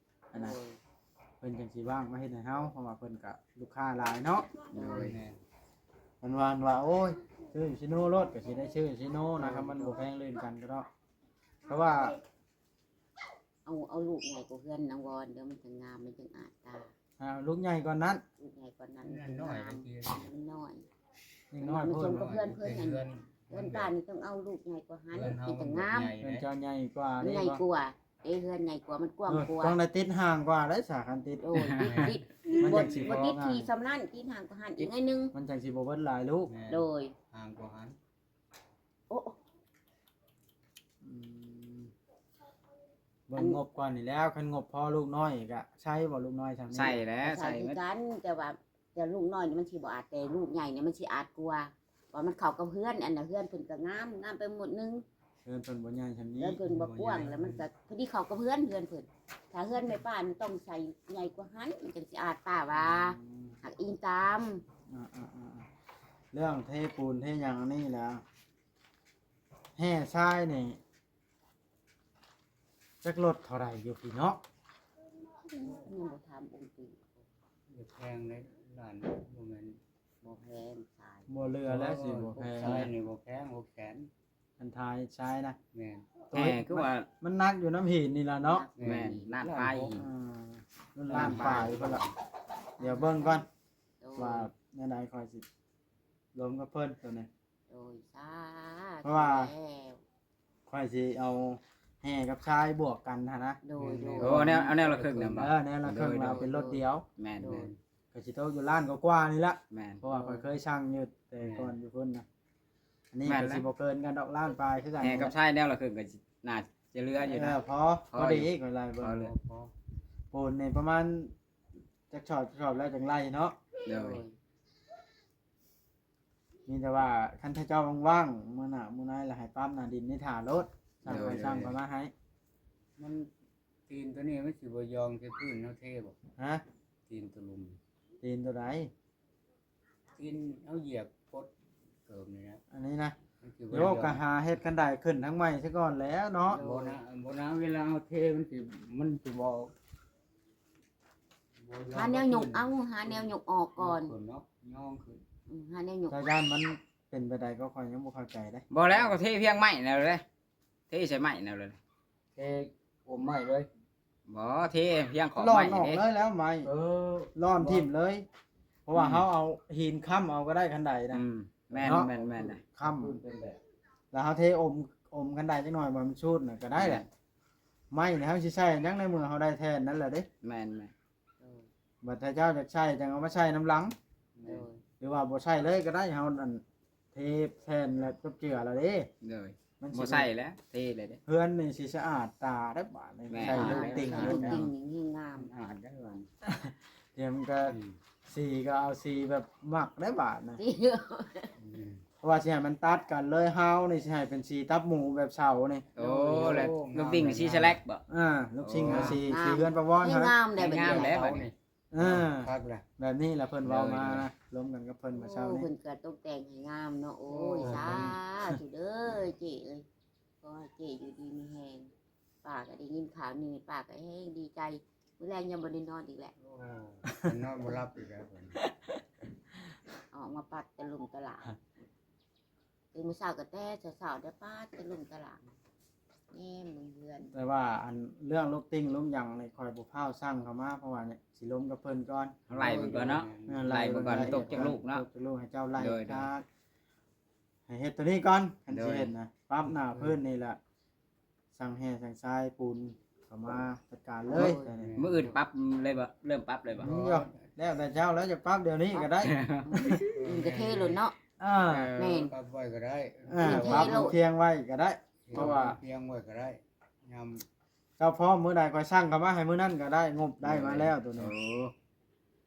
ອັນນະ ໂດຍ ເພິ່ນຈັ່ງຊິວ່າງມາເຮັດໃຫ້ເຮົາ ເພາະວ່າເພິ່ນກະລູກຄ້າຫຼາຍເນາະ ໂດຍ ໂດຍ ແມ່ນ ມັນວ່າ ວ່າ ໂອ້ຍ ຊື້ຢູ່ຊີໂນໂລດ ກໍຊິໄດ້ຊື້ຢູ່ຊີໂນນະ ຄັນມັນບໍ່ແພງລື່ນກັນກໍດອກ ເພາະວ່າ ເອົາ ເອົາລູກໃຫຍ່ກວ່າເຮືອນນາງວອນເດີ ມັນຈັ່ງງາມ ມັນຈັ່ງອາດຕາ. ອ່າ ລູກໃຫຍ່ກວ່ານັ້ນ ລູກໃຫຍ່ກວ່ານັ້ນ ມັນຍັງນ້ອຍ ມັນຍັງນ້ອຍ ມັນນ້ອຍ ມັນສົມກັບເຮືອນເພິ່ນຫັ້ນ ເຮືອນ ເຮືອນບ້ານນີ້ຕ້ອງເອົາລູກໃຫຍ່ກວ່າຫັ້ນ ເຮືອນເຮົາ ມັນຈັ່ງງາມ ເຮືອນເຈົ້າໃຫຍ່ກວ່າ ມັນໃຫຍ່ກວ່າເດ້ ເຮືອນໃຫຍ່ກວ່າ ມັນກວ້າງກວ່າ ຕ້ອງໄດ້ຕິດຫ່າງກວ່າໄດ້ສາ ຄັນຕິດ ໂດຍ ຕິດ ມັນຈັ່ງຊິບໍ່ຕິດທີ່ສ່ຳນັ້ນ ຕິດຫ່າງກວ່າຫັ້ນອີກໜ້ອຍໜຶ່ງ ມັນຈັ່ງຊິບໍ່ເບິດຫຼາຍລູກ ໂດຍ ຫ່າງກວ່າຫັ້ນ. ໂອ້ ອືມ ເບິ່ງງົບກ່ອນນີ້ແຫຼ້ວ ຄັນງົບພໍລູກນ້ອຍກໍໃຊ້ບໍ່ ລູກນ້ອຍຊ່ຳນີ້ ໃຊ້ແຫຼ້ວ ໃຊ້ຄືກັນ ແຕ່ວ່າ ແຕ່ລູກນ້ອຍນີ້ມັນຊິບໍ່ອາດ ແຕ່ລູກໃຫຍ່ນີ້ມັນຊິອາດກວ່າ ວ່າມັນເຂົ້າກັບເຮືອນ ອັນນ່າ ເຮືອນເພິ່ນກໍງາມ ງາມໄປໝົດໜຶ່ງ ເຮືອນເພິ່ນບໍ່ໃຫຍ່ຊ່ຳນີ້ ເຮືອນເພິ່ນບໍ່ກວ້າງ ແລ້ວມັນກໍພໍດີເຂົ້າກັບເຮືອນ ເຮືອນເພິ່ນ ຖ້າເຮືອນແມ່ປ້ານີ້ຕ້ອງໃສ່ໃຫຍ່ກວ່າຫັ້ນ ມັນຈັ່ງຊິອາດ ປ້າວ່າ ອືມ ຫາກອີງຕາມ ອ່າໆໆ ເລື່ອງເທປູນເທຫຍັງອັນນີ້ແຫຼະ ແຮ່ຊາຍນີ້ ຈັກລົດເທົ່າໃດຢູ່ພີ້ເນາະ? ຍັງບໍ່ຖາມອົງຕີ ບໍ່ແພງເດ້ ລ້ານ ບໍ່ແມ່ນ ບໍ່ແພງຊາຍ ບໍ່ເຫຼືອແລ້ວ ໂອ້ຍ ຊິບໍ່ແພງ ຊາຍນີ້ບໍ່ແພງ ຫົກແສນ ອັນທ້າຍຊາຍນະ ແມ່ນ ແຮ່ຄືວ່າ ມັນໜັກຢູ່ນຳຫີນນີ້ລະເນາະ ແມ່ນ ລ້ານປາຍ ອ່າ ລ້ານປາຍພຸ້ນລະ ດຽວເບິ່ງກ່ອນ ໂດຍ ວ່າແນວໃດ ຂ້ອຍຊິລົມກັບເພິ່ນໂຕນີ້ ໂດຍ ສາທຸ ເພາະວ່າ ແລ້ວ ຂ້ອຍຊິເອົາແຮ່ກັບຊາຍບວກກັນຫັ້ນນະ ໂດຍ ໂດຍ ໂອ້ ເອົາແນວ ເອົາແນວລະເຄິ່ງນຳ ເອີ ແນວລະເຄິ່ງ ໂດຍ ລະເປັນລົດດຽວ ແມ່ນ ໂດຍ ແມ່ນ ກໍຊິຕົກຢູ່ລ້ານກວ່າໆນີ້ລະ ແມ່ນ ເພາະວ່າຂ້ອຍເຄີຍຊັ່ງຢູ່ແຕ່ກ່ອນຢູ່ພຸ້ນນະ ອັນນີ້ກໍຊິບໍ່ເກີນກັນດອກ ລ້ານປາຍຄືກັນ ແຮ່ກັບຊາຍແນວລະເຄິ່ງກໍຊິໜ້າຈະເຫຼືອຢູ່ນະ ເອີ ພໍ ພໍ ພໍດີ ຂ້ອຍໄລ່ເບິ່ງ ພໍເຫຼືອ ພໍ ປູນນີ້ປະມານຈັກຊອບ ຈັກຊອບແລ້ວຈັ່ງໄລ່ເນາະ ໂດຍ ໂດຍ ມີແຕ່ວ່າຄັນຖ້າເຈົ້າວ່າງໆ ມື້ໜ້າມື້ໃນລະໃຫ້ປັບໜ້າດິນນີ້ຖ້າໂລດ ຊ່າງ ໂດຍ ໃຫ້ຊ່າງເຂົາມາໃຫ້ ມັນ ຕີນໂຕນີ້ມັນຊິບໍ່ຢອງໃສ່ພື້ນເຮົາເທບໍ່? ຮະ? ຕີນໂຕລຸ່ມ ຕີນໂຕໃດ? ຕີນເຮົາຢຽບປົດເກີບນີ້ນະ ອັນນີ້ນະ ມັນຊິບໍ່ ໂຍກ ກະຫາເຮັດຄັນໄດຂຶ້ນທາງໃໝ່ຊະກ່ອນແຫຼະເນາະ ໂດຍ ບໍ່ນະ ບໍ່ນະ ເວລາເຮົາເທມັນຊິ ມັນຊິບໍ່ ຫາແນວຍົກເອົາ ຫາແນວຍົກອອກກ່ອນ ຂຶ້ນເນາະ ຍອງຂຶ້ນ ອືມ ຫາແນວຍົກ ເຈົ້າຢ້ານມັນເປັນໄປໄດ້ກໍຂ້ອຍຍັງບໍ່ເຂົ້າໃຈເດ້ ບໍ່ແລ້ວກໍເທພຽງໄມ້ແນວເລີຍ ເທໃສ່ໄມ້ແນວເລີຍ ເທອົມໄມ້ເລີຍ ບໍ່ ເທພຽງຂອບໄມ້ເດ້ ເລີຍແລ້ວໄມ້ ເອີ ລ່ອນຖິ້ມເລີຍ ເພາະວ່າ ອືມ ເຮົາເອົາຫີນຄ້ຳເອົາກໍໄດ້ຄັນໄດນະ ອືມ ແມ່ນ ເນາະ ແມ່ນໆ ຄ້ຳ ແລ້ວເຮົາເທອົມ ອົມຄັນໄດຈັກໜ້ອຍ ບໍ່ໃຫ້ມັນຊຸດນະ ກໍໄດ້ແຫຼະ ແມ່ນ ໄມ້ນີ້ເຮົາຊິໃສ່ຫຍັງໃນເມື່ອເຮົາໄດ້ແທ່ນນັ້ນແຫຼະເດ້ ແມ່ນໆ ໂດຍ ບັດຖ້າເຈົ້າຢາກໃສ່ຈັ່ງເອົາມາໃສ່ນຳຫຼັງ ໂດຍ ຫຼືວ່າບໍ່ໃສ່ເລີຍກໍໄດ້ ເຮົາອັນເທແຜ່ນແລ້ວຈົບເຈື່ອແລ້ວເດ້ ໂດຍ ມັນຊິ ບໍ່ໃສ່ແລ້ວ ເທເລີຍເດ້ ເຮືອນນີ້ຊິສະອາດຕາໄດ້ບາດນີ້ ແມ່ນ ໃສ່ລູກຕິ່ງ ລູກຕິ່ງນີ້ງາມ ສະອາດໄດ້ບາດນີ້ ດຽວມັນກໍ ອືມ ສີກໍເອົາສີແບບມັກໄດ້ບາດນະ ອືມ ເພາະວ່າຊິໃຫ້ມັນຕັດກັນເລີຍ ຮາວນີ້ຊິໃຫ້ເປັນສີຕັບໝູແບບເສົານີ້ ໂອ້ ໂອ້ ແລ້ວລູກຕິ່ງສີສະແລັກບໍ່? ອ່າ ລູກຕິ່ງ ໂອ້ ສີ ງາມ ສີເຮືອນປາວອນ ງາມແດ່ ງາມແດ່ບາດນີ້ ເອີ ຄັກລະ ແບບນີ້ລະເພິ່ນເວົ້າມາ ລົມກັນກັບເພິ່ນມື້ເຊົ້ານີ້ ເພິ່ນກໍຕົກແຕ່ງໃຫ້ງາມເນາະ ໂອ້ຍ ໂອ້ຍ ສາທຸເດີເຈ້ເອີຍ ຂໍໃຫ້ເຈ້ຢູ່ດີມີແຮງ ປ້າກໍໄດ້ຍິນຂ່າວນີ້ ປ້າກໍແຮງດີໃຈ ມື້ແລງຍັງບໍ່ໄດ້ນອນອີກແຫຼະ ໂອ້ ນອນບໍ່ຫຼັບອີກແລ້ວ ອອກມາປັດຕະລຸງຕະຫຼາງ ຕື່ນມື້ເຊົ້າກໍແຕ່ເຊົ້າໆ ໄດ້ປາດຕະລຸງຕະຫຼາງ ແນມເບິ່ງເຮືອນ ແຕ່ວ່າອັນເລື່ອງລູກຕິ່ງລູກຫຍັງນີ້ ຂ້ອຍບໍ່ພ້າວສັ່ງເຂົາມາ ເພາະວ່ານີ້ຊິລົມກັບເພິ່ນກ່ອນ ໄລ່ເບິ່ງກ່ອນເນາະ ເອີ ໄລ່ເບິ່ງກ່ອນ ໄລ່ເບິ່ງກ່ອນ ຕົກຈັກລູກເນາະ ຕົກຈັກລູກ ໃຫ້ເຈົ້າໄລ່ ໂດຍໆ ຄັກ ໃຫ້ເຮັດໂຕນີ້ກ່ອນ ຄັນ ໂດຍ ຊິເຮັດນະ ປັບໜ້າພື້ນນີ້ລະ ສັ່ງແຮ່ສັ່ງຊາຍປູນເຂົ້າມາຈັດການເລີຍ ໂອ້ຍ ມື້ອື່ນປັບເລີຍບໍ່? ເລີ່ມປັບເລີຍບໍ່? ອືມ ແລ້ວແຕ່ເຈົ້າແລ້ວ ຈະປັບດຽວນີ້ກໍໄດ້ ອືມ ກໍເທໂລດເນາະ ເອີ ແມ່ນ ປັບໄວ້ກໍໄດ້ ເອີ ປັບພຽງໄວ້ກໍໄດ້ ເພາະວ່າພຽງໄວ້ກໍໄດ້ ຍາມເຈົ້າພ້ອມມື້ໃດ ຂ້ອຍສັ່ງເຂົ້າມາໃຫ້ມື້ນັ້ນກໍໄດ້ ງົບໄດ້ມາແລ້ວໂຕນີ້ ໂອ້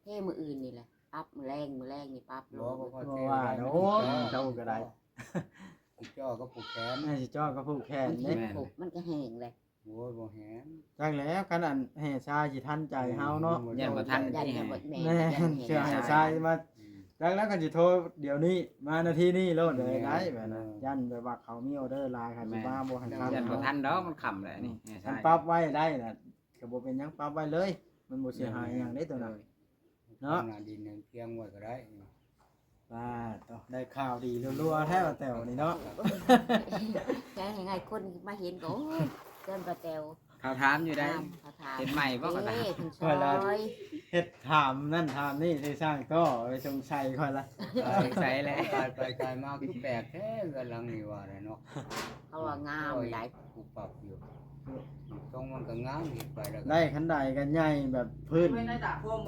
ເທມື້ອື່ນນີ້ແຫຼະ ປັບມື້ແລງ ມື້ແລງນີ້ປັບໂລດ ບໍ່ ບໍ່ ບໍ່ວ່າດອກ ເຈົ້າກໍໄດ້ ຊິເຈາະກັບຜູກແຂນ ເອີ ຊິເຈາະກັບຜູກແຂນເດ້ ມັນກໍແຫ້ງແຫຼະ ໂອ້ຍ ບໍ່ແຫ້ງ ຈັກແລ້ວ ຄັນອັນແຮ່ຊາຊິທັນໃຈເຮົາເນາະ ອືມ ຢ້ານບໍ່ທັນ ຢ້ານບໍ່ແມ່ນ ແມ່ນ ຢ້ານແຮ່ຊາຍມາ ອືມ ຈັກແລ້ວ ຄັນຊິໂທດຽວນີ້ ມານາທີນີ້ໂລດ ເອີ ໄດ້ແບບນັ້ນ ເອີ ຢ້ານແບບວ່າເຂົາມີອໍເດີຫຼາຍ ເຂົາຊິມາ ແມ່ນ ບໍ່ໃຫ້ທັນ ຢ້ານບໍ່ທັນດອກ ມັນຄ່ຳແລ້ວນີ້ ອືມ ແຮ່ຊາຍ ຄັນປັບໄວ້ໄດ້ນະ ກໍບໍ່ເປັນຫຍັງ ປັບໄວ້ເລີຍ ມັນບໍ່ເສຍຫາຍຫຍັງເດ້ໂຕນັ້ນ ໂດຍ ເນາະ ໜ້າດິນພຽງໄວ້ກໍໄດ້ ປາດໂທ້ ໄດ້ຂ່າວດີລັວໆແທ້ວ່າແຕວນີ້ເນາະ. ແຄ່ໃຫ້ຄົນມາເຫັນກໍ ໂອ້ຍ ເຮືອນປ້າແຕວ ເຂົາຖາມຢູ່ໃດ ງາມ ເຂົາຖາມ ເຮັດໃໝ່ບໍ່ ເຂົາຖາມ ເອີ ເພິ່ນຊ່ອຍ ເຮັດຖາມນັ້ນຖາມນີ້ໃສ່ຊ່າງຕໍ່ ໄປສົງໄສຂ້ອຍລະ ເອີ ສົງໄສແຫຼະ. ກາຍໄປກາຍມາຄືແປກແທ້ເຮືອນຫຼັງນີ້ວ່າແຫຼະເນາະ. ເຂົາວ່າງາມຫຼາຍ ປຸບປັບຢູ່ ຊ່ອງມັນກໍງາມ ເຮັດໄປແລ້ວກໍ ໄດ້ຄັນໄດກໍໃຫຍ່ແບບພື້ນ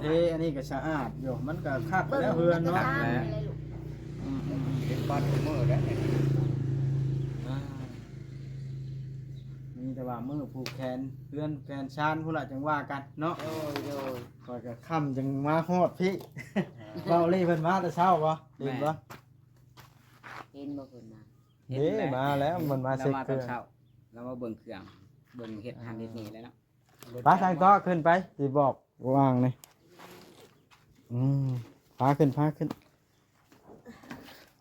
ເທ ອັນນີ້ກໍສະອາດຢູ່ ມັນກໍຄັກແລ້ວເຮືອນເນາະ. ອືມໆ ເຮັດປັດມື້ໃດ໋ ອ່າ ມີແຕ່ວ່າມື້ຜູກແຂນເຮືອນແຂນຊານພຸ້ນລະ ຈັ່ງວ່າກັນເນາະ. ໂດຍໆ ຂ້ອຍກໍຄ່ຳຈຶ່ງມາຮອດພີ້. ອ່າ ເບົາລີເພິ່ນມາແຕ່ເຊົ້າບໍ່? ເຫັນບໍ່? ແມ່ນ ເຫັນບໍ່ເພິ່ນມາ? ເຫັນແລ້ວ ເດ້ ມາແລ້ວ ມັນມາເຊັກເຄື່ອງ ລາວມາເບິ່ງເຄື່ອງ ເບິ່ງເຮັດຫັ້ນເຮັດນີ້ແລ້ວເນາະ. ໄປທາງຕໍ່ຂຶ້ນໄປ ຊິບອກວ່າງນີ້ ອືມ ພາຂຶ້ນ ພາຂຶ້ນ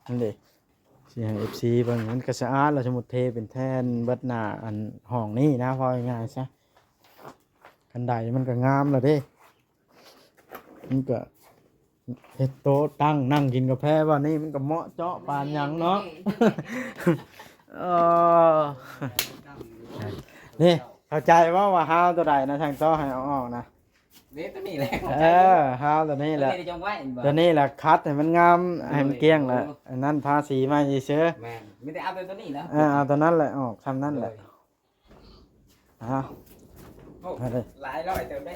ນັ້ນເດ້ ຊິໃຫ້ເອັຟຊີເບິ່ງ ມັນກໍສະອາດລະ ສົມມຸດເທເປັນແທ່ນເບິດໜ້າອັນຫ້ອງນີ້ນະ ເວົ້າງ່າຍໆຊະ ຄັນໄດມັນກໍງາມລະເດ້. ມັນກະເຮັດໂຕະຕັ້ງນັ່ງກິນກາແຟບ່ອນນີ້ ມັນກະເໝາະເຈາະປານຫຍັງເນາະ. ເອີ ນີ້ ເຂົ້າໃຈບໍ່ວ່າຮາວໂຕໃດນະ ຊ່າງຕໍ່ໃຫ້ເອົາອອກນະ? ເດ້ ໂຕນີ້ແຫຼະ. ເອີ ຮາວໂຕນີ້ແຫຼະ ໂຕນີ້ແຫຼະ ຂັດໃຫ້ມັນງາມ ໃຫ້ມັນກ້ຽງແຫຼະ. ໂດຍ ອັນນັ້ນທາສີໃໝ່ຊື່ໆ. ແມ່ນ ມີແຕ່ເອົາແຕ່ໂຕນີ້ນະ. ເອີ ເອົາໂຕນັ້ນແຫຼະອອກ ຊ່ຳນັ້ນແຫຼະ. ໂດຍ ອ້າວ ໂອ້ ເອົາເດ້ ຫຼາຍຮ້ອຍເຕີບເດ້.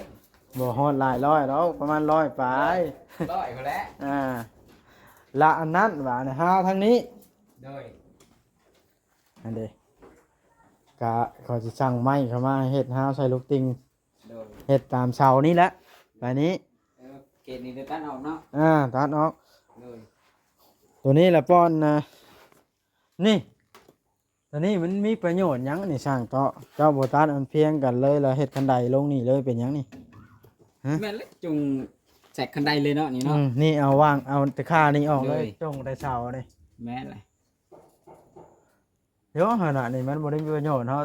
ບໍ່ຮອດຫຼາຍຮ້ອຍດອກ ປະມານຮ້ອຍປາຍ ຮ້ອຍພຸ້ນແຫຼະ. ອ່າ ລະອັນນັ້ນຫວາ ຫາທາງນີ້. ໂດຍ ອັນເດ້ ກະເຂົາຊິສັ່ງໄມ້ເຂົ້າມາເຮັດຮາວໃສ່ລູກຕິ່ງ. ໂດຍ ເຮັດຕາມເສົານີ້ແຫຼະ ໄປນີ້. ເອີ ເຂດນີ້ໄດ້ຕັດອອກເນາະ. ອ່າ ຕັດອອກ. ໂດຍ ໂຕນີ້ລະປ້ອນນະ ນີ້ ຕອນນີ້ມັນມີປະໂຫຍດຫຍັງນີ້ ຊ່າງເຕາະ ເຈົ້າບໍ່ຕັດອັນພຽງກັນເລີຍ ແລ້ວເຮັດຄັນໄດລົງນີ້ເລີຍ ເປັນຫຍັງນີ້? ຮະ? ແມ່ນແຫຼະ ຈົ່ງແຊກຄັນໄດເລີຍເນາະ ນີ້ເນາະ. ອືມ ນີ້ເອົາວາງ ເອົາແຕ່ຄານີ້ອອກເລີຍ. ໂດຍ ຈົ່ງແຕ່ເສົານີ້. ແມ່ນແຫຼະ. ໂຍ ຫັ້ນນະ ນີ້ມັນບໍ່ໄດ້ມີປະໂຫຍດ ເຮົາ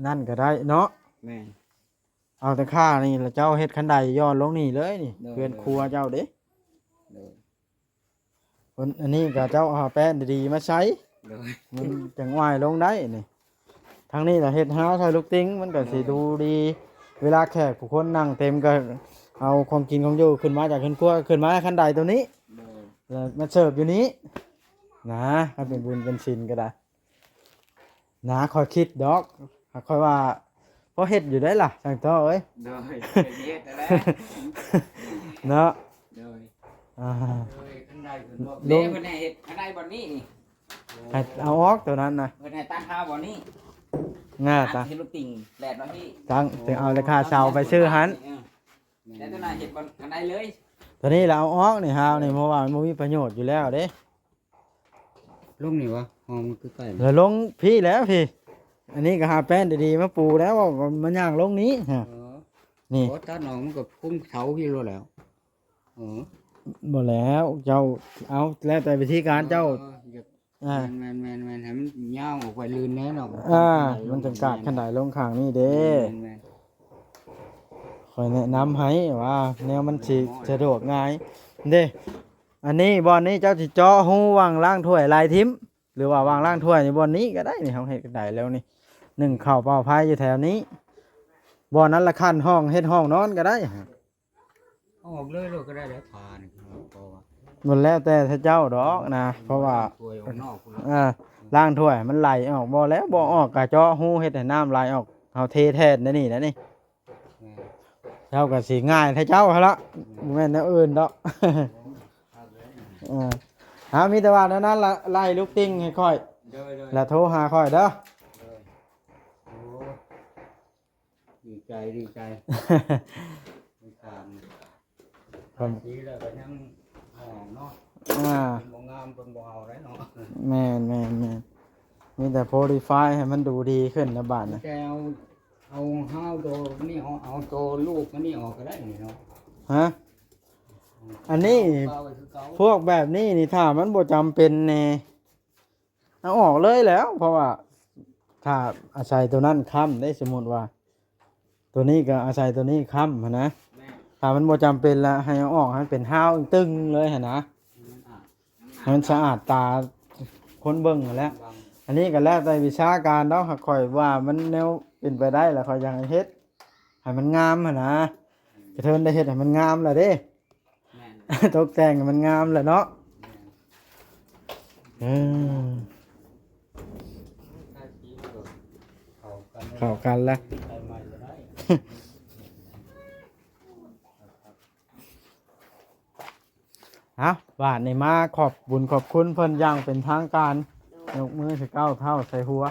ນັ້ນກໍໄດ້ເນາະ. ແມ່ນ. ເອົາແຕ່ຄານີ້ລະ ເຈົ້າເຮັດຄັນໄດຍ້ອນລົງນີ້ເລີຍນີ້. ໂດຍ ເຮືອນຄົວເຈົ້າເດ້. ໂດຍ ອັນ ອັນນີ້ກໍເຈົ້າເອົາແປ້ນດີໆມາໃສ່. ໂດຍ ມັນຈັ່ງອວາຍລົງໄດ້ນີ້. ທາງນີ້ລະເຮັດຮາວໃສ່ລູກຕິ່ງ ມັນກໍຊິ ໂດຍ ດູດີ. ເວລາແຂກຜູ້ຄົນນັ່ງເຕັມ ກໍເອົາຂອງກິນຂອງຢູ່ຂຶ້ນມາຈາກເຮືອນຄົວ ຂຶ້ນມາຄັນໄດໂຕນີ້. ໂດຍ ແລ້ວມາເສີບຢູ່ນີ້ນະ ຄັນເປັນບຸນເປັນສິນກໍໄດ້. ນະ ຂ້ອຍຄິດດອກ ຂ້ອຍວ່າພໍເຮັດຢູ່ໄດ໋ລະ ຊ່າງຕໍ່ເອີຍ. ໂດຍ ເຮັດຫັ້ນແຫຼະ ເນາະ. ໂດຍ ອ່າ ໂດຍ ຄັນໄດເພິ່ນບອກ ລົງ ເດ້ ເພິ່ນໃຫ້ເຮັດຄັນໄດບ່ອນນີ້ນີ້. ໃຫ້ເອົາອອກໂຕນັ້ນນະ ເພິ່ນໃຫ້ຕັ້ງຄາບ່ອນນີ້. ງາ ຕາ ເຮັດລູກຕິ່ງແຫຼະເນາະ. ຕັ້ງ ເອົາແຕ່ຄາເສົາໄປຊື້ຫັ້ນ. ເອີ ແຕ່ໂຕນັ້ນເຮັດບ່ອນຄັນໄດເລີຍ. ໂຕນີ້ລະເອົາອອກນີ້ ຮາວນີ້ ເພາະວ່າມັນບໍ່ມີປະໂຫຍດຢູ່ແລ້ວເດ້. ລົງນີ້ຫວາ? ຫ້ອງມັນຄືໃກ້ ແລ້ວລົງພີ້ແຫຼະພີ້. ອັນນີ້ກໍຫາແປ້ນດີໆມາປູແລ້ວ ມັນຍ່າງລົງນີ້. ເອີ ນີ້ ໂອ້ ຕັດອອກມັນກໍຄຸມເສົາພີ້ໂລດແລ້ວ. ເອີ ບໍ່ແລ້ວ ເຈົ້າ ເອົາ ແລ້ວແຕ່ວິທີການເຈົ້າ. ເອີ ຢາກ ອ່າ ແມ່ນໆໆ ໃຫ້ມັນຍາວອອກໄປລື່ນແນ່ເນາະ. ອ່າ ມັນຈັ່ງກາດຄັນໄດລົງຂ້າງນີ້ເດ້. ແມ່ນໆ ຂ້ອຍແນະນຳໃຫ້ວ່າແນວມັນຊິສະດວກງ່າຍເດ້. ອັນນີ້ ບ່ອນນີ້ເຈົ້າຊິເຈາະຮູຫວ່າງລ້າງຖ້ວຍໄລ່ຖິ້ມ ຫຼືວ່າຫວ່າງລ້າງຖ້ວຍນີ້ ບ່ອນນີ້ກໍໄດ້ນີ້ ເຮົາເຮັດກໍໄດ້ແລ້ວນີ້ ໜຶ້ງເຂົ້າເປົ່າໄຟຢູ່ແຖວນີ້. ບ່ອນນັ້ນລະຂັ້ນຫ້ອງ ເຮັດຫ້ອງນອນກໍໄດ້. ເອົາອອກເລີຍໂລດກໍໄດ້ແຫຼະ ຜ້ານີ້ ເພາະວ່າ ມັນແລ້ວແຕ່ເຈົ້າດອກນະ ເພາະວ່າ ຖ້ວຍອອກນອກພຸ້ນລະ ອ່າ ລ້າງຖ້ວຍມັນໄຫຼອອກ. ບໍ່ແລ້ວ ບໍ່ອອກກໍເຈາະຮູເຮັດໃຫ້ນ້ຳໄຫຼອອກ ເຮົາເທແທນໄດ້ນີ້ນະນີ້. ແມ່ນ ເຈົ້າກໍຊິງ່າຍແທ້ເຈົ້າຫັ້ນລະ ບໍ່ແມ່ນແນວອື່ນດອກ. ເອີ ເອົາ ມີແຕ່ວ່າແນວນັ້ນລະ ໄລ່ລູກຕິ່ງໃຫ້ຂ້ອຍ ໂດຍໆ ລະໂທຫາຂ້ອຍເດີ. ໂດຍ ໂອ້ ດີໃຈ ດີໃຈ ມີການ ຄັນ ດີແລ້ວກໍຍັງເອົາເນາະ. ອ່າ ເພິ່ນບໍ່ງາມເພິ່ນບໍ່ເອົາໄດ້ເນາະ. ແມ່ນໆໆ ມີແຕ່ໂພລິຟາຍໃຫ້ມັນດູດີຂຶ້ນລະບາດນະ. ແຕ່ເອົາ ເອົາຮາວໂຕນີ້ອອກ ເອົາໂຕລູກມັນນີ້ອອກກໍໄດ້ນີ້ເນາະ. ຮະ? ອັນນີ້ ເອົາຄືເກົ່າ ພວກແບບນີ້ນີ້ ຖ້າມັນບໍ່ຈຳເປັນແນ່ ເອົາອອກເລີຍແຫຼ້ວ ເພາະວ່າຖ້າອາໄສໂຕນັ້ນຄ້ຳເດ້ ສົມມຸດວ່າໂຕນີ້ກໍອາໄສໂຕນີ້ຄ້ຳຫັ້ນນະ. ແມ່ນ ຖ້າມັນບໍ່ຈຳເປັນລະ ໃຫ້ເອົາອອກໃຫ້ເປັນຮາວຕຶງເລີຍຫັ້ນນະ. ມັນອາດ ມັນໜ ໃຫ້ມັນສະອາດຕາຄົນເບິ່ງຫັ້ນແຫຼະ. ອັນນີ້ກໍແລ້ວແຕ່ວິຊາການເນາະ, ຫາກຂ້ອຍວ່າມັນແນວເປັນໄປໄດ້ແລ້ວ ຂ້ອຍຢາກໃຫ້ເຮັດໃຫ້ມັນງາມຫັ້ນນະ, ກະເທີນໄດ້ເຮັດໃຫ້ມັນງາມແລ້ວເດ້. ແມ່ນ ຕົກແຕ່ງໃຫ້ມັນງາມແລ້ວເນາະ. ແມ່ນ ເອີ ເຂົ້າກັນແລ້ວ ເຂົ້າກັນແລ້ວ ໃສ່ໃໝ່ກໍໄດ້. ເອົາ ບາດນີ້ມາຂອບບຸນຂອບຄຸນເພິ່ນຢ່າງເປັນທາງການ. ໂດຍ ຍົກມືໃສ່ເກົ້າເທົ້າໃສ່ຫົວ.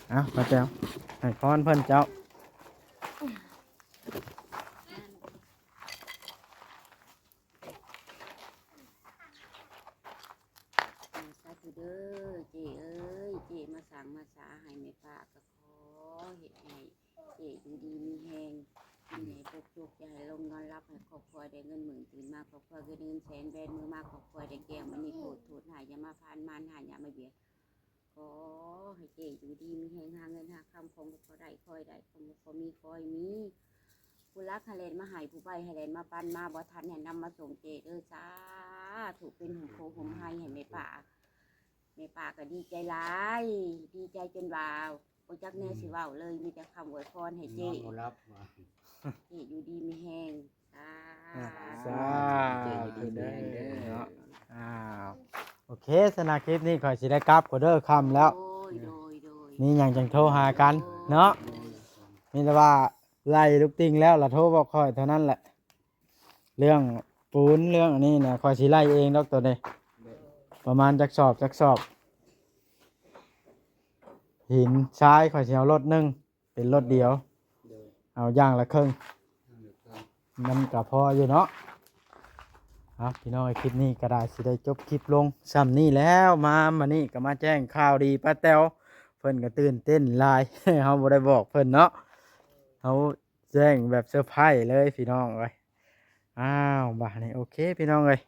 ເອົາ ປ້າແຕ໋ວ ໃຫ້ພອນເພິ່ນເຈົ້າ. ສາທຸເດີ ເຈ້ເອີຍ, ເຈ້ມາສ້າງມາສາໃຫ້ແມ່ປ້າ ກໍຂໍເຮັດໃຫ້ເຈ້ຢູ່ດີມີແຮງ, ມີໃຫ້ປົກຈຸກ ຢ່າໃຫ້ລົງນອນຫຼັບ, ໃຫ້ຄອບຄົວໄດ້ເງິນໝື່ນ ຕື່ນມາຄອບຄົວໄດ້ເງິນແສນ, ແບນມືມາຄອບຄົວໄດ້ແກ້ວມະນີ, ໂທດໂທດຮ້າຍຢ່າມາຜ່ານ, ມານຮ້າຍຢ່າມາບຽດ. ຂໍໃຫ້ເຈ້ຢູ່ດີມີແຮງ, ຫາເງິນຫາຄຳ ຂອງບໍ່ພໍໄດ້ຂໍໃຫ້ໄດ້, ຂອງບໍ່ພໍມີຂໍໃຫ້ມີ. ຜູ້ລັກໃຫ້ແລ່ນມາໃຫ້, ຜູ້ໄວໃຫ້ແລ່ນມາປັນ, ມາບໍ່ທັນໃຫ້ນຳມາສົ່ງເຈ້ເດີ. ສາທຸ ເປັນຮົ່ມໂພຮົ່ມໄຮໃຫ້ແມ່ປ້າ. ແມ່ປ້າກໍດີໃຈຫຼາຍ, ດີໃຈຈົນວ່າບໍ່ຈັກແນວຊິເວົ້າເລີຍ, ມີແຕ່ຄຳອວຍພອນໃຫ້ເຈ້ ນອນບໍ່ຫຼັບວ່າ ເຈ້ຢູ່ດີມີແຮງ. ສາ ສາທຸເດີເນາະ. ອ້າວ ໂອເຄ ສະນະ ຄລິບນີ້ຂ້ອຍຊິໄດ້ກັບກ່ອນເດີ, ຄ່ຳແລ້ວ. ໂດຍ ໂດຍ ໂດຍ. ມີຫຍັງຈັ່ງໂທຫາກັນເນາະ. ໂດຍ ມີແຕ່ວ່າໄລ່ລູກຕິ່ງແລ້ວລະໂທບອກຂ້ອຍເທົ່ານັ້ນແຫຼະ. ເລື່ອງປູນເລື່ອງອັນນີ້ນະ ຂ້ອຍຊິໄລ່ເອງດອກໂຕນີ້. ໂດຍ ປະມານຈັກສອບ ຈັກສອບ. ຫີນຊາຍຂ້ອຍຊິເອົາລົດໜຶ່ງ ເປັນລົດດຽວ. ໂດຍ ເອົາຢ່າງລະເຄິ່ງ ຢ່າງລະເຄິ່ງ ມັນກໍພໍຢູ່ເນາະ. ເອົາ ພີ່ນ້ອງເອີຍ ຄລິບນີ້ກໍໄດ້ ຊິໄດ້ຈົບຄລິບລົງຊ່ຳນີ້ແລ້ວ. ມາມື້ນີ້ກໍມາແຈ້ງຂ່າວດີປ້າແຕ໋ວ, ເພິ່ນກໍຕື່ນເຕັ້ນຫຼາຍ ເຮົາບໍ່ໄດ້ບອກເພິ່ນເນາະ, ເຮົາແຈ້ງແບບເຊີໄພຣສ໌ເລີຍ ພີ່ນ້ອງເອີຍ. ອ້າວ ບາດນີ້ໂອເຄ ພີ່ນ້ອງເອີຍ,